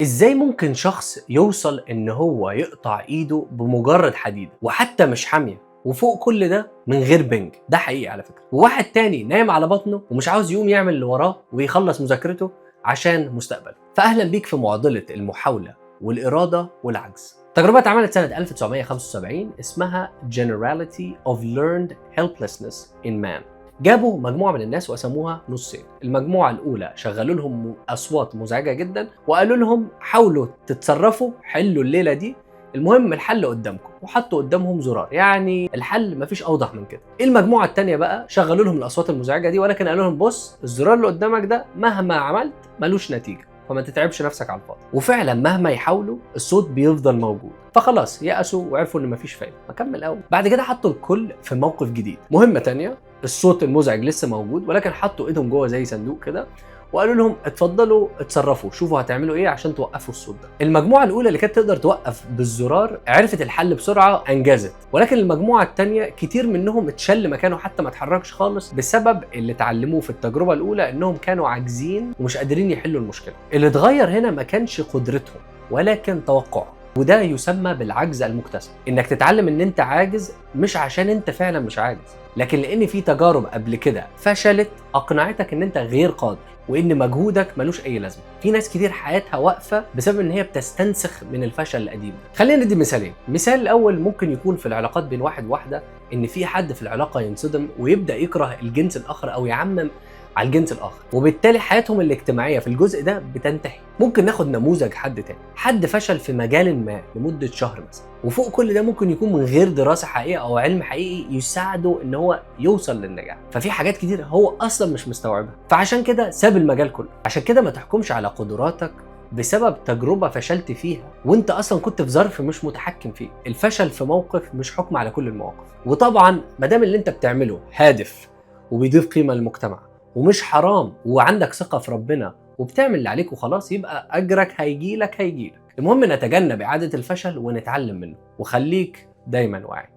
إزاي ممكن شخص يوصل إن هو يقطع إيده بمجرد حديدة وحتى مش حامية، وفوق كل ده من غير بنج؟ ده حقيقي على فكرة. وواحد تاني نايم على بطنه ومش عاوز يقوم يعمل اللي وراه ويخلص مذاكرته عشان مستقبله. فأهلا بيك في معضلة المحاولة والإرادة والعجز. تجربة اتعملت سنة 1975 اسمها Generality of Learned Helplessness in Man. جابوا مجموعة من الناس وقسموها نصين. المجموعة الأولى شغلوا لهم أصوات مزعجة جدا وقالوا لهم حاولوا تتصرفوا، حلوا الليلة دي، المهم الحل قدامكم، وحطوا قدامهم زرار، يعني الحل مفيش أوضح من كده. المجموعة التانية بقى شغلوا لهم الأصوات المزعجة دي، ولكن قالوا لهم بص، الزرار اللي قدامك ده مهما عملت ملوش نتيجة، فما تتعبش نفسك على الفاضي. وفعلا مهما يحاولوا الصوت بيفضل موجود، فخلاص يأسوا وعرفوا ان مفيش فايده. ما كمل قوي. بعد كده حطوا الكل في موقف جديد، مهمة تانية، الصوت المزعج لسه موجود، ولكن حطوا ايدهم جوه زي صندوق كده وقالوا لهم اتفضلوا اتصرفوا، شوفوا هتعملوا ايه عشان توقفوا الصوت ده. المجموعة الاولى اللي كانت تقدر توقف بالزرار عرفت الحل بسرعة، انجزت، ولكن المجموعة الثانية كتير منهم اتشل مكانه، حتى ما اتحركش خالص، بسبب اللي اتعلموه في التجربة الاولى انهم كانوا عاجزين ومش قادرين يحلوا المشكلة. اللي اتغير هنا ما كانش قدرتهم ولكن توقعهم، وده يسمى بالعجز المكتسب. انك تتعلم ان انت عاجز مش عشان انت فعلا مش عاجز، لكن لان في تجارب قبل كده فشلت اقنعتك ان انت غير قادر وان مجهودك ملوش اي لازمه. في ناس كتير حياتها واقفة بسبب ان هي بتستنسخ من الفشل القديم ده. خلينا ندي مثالين. المثال الاول ممكن يكون في العلاقات بين واحد وواحدة، ان في حد في العلاقة ينصدم ويبدا يكره الجنس الاخر او يعمم على الجنس الاخر، وبالتالي حياتهم الاجتماعية في الجزء ده بتنتهي. ممكن ناخد نموذج حد تاني، حد فشل في مجال ما لمدة شهر مثلا، وفوق كل ده ممكن يكون من غير دراسة حقيقية او علم حقيقي يساعده ان هو يوصل للنجاح، ففي حاجات كتير هو اصلا مش مستوعبها، فعشان كده ساب المجال كله. عشان كده ما تحكمش على قدراتك بسبب تجربة فشلت فيها وانت اصلا كنت في ظرف مش متحكم فيه. الفشل في موقف مش حكم على كل المواقف. وطبعا ما دام اللي انت بتعمله هادف وبيضيف قيمة للمجتمع ومش حرام وعندك ثقة في ربنا وبتعمل اللي عليك وخلاص، يبقى أجرك هيجيلك. المهم نتجنب إعادة الفشل ونتعلم منه، وخليك دايما واعي.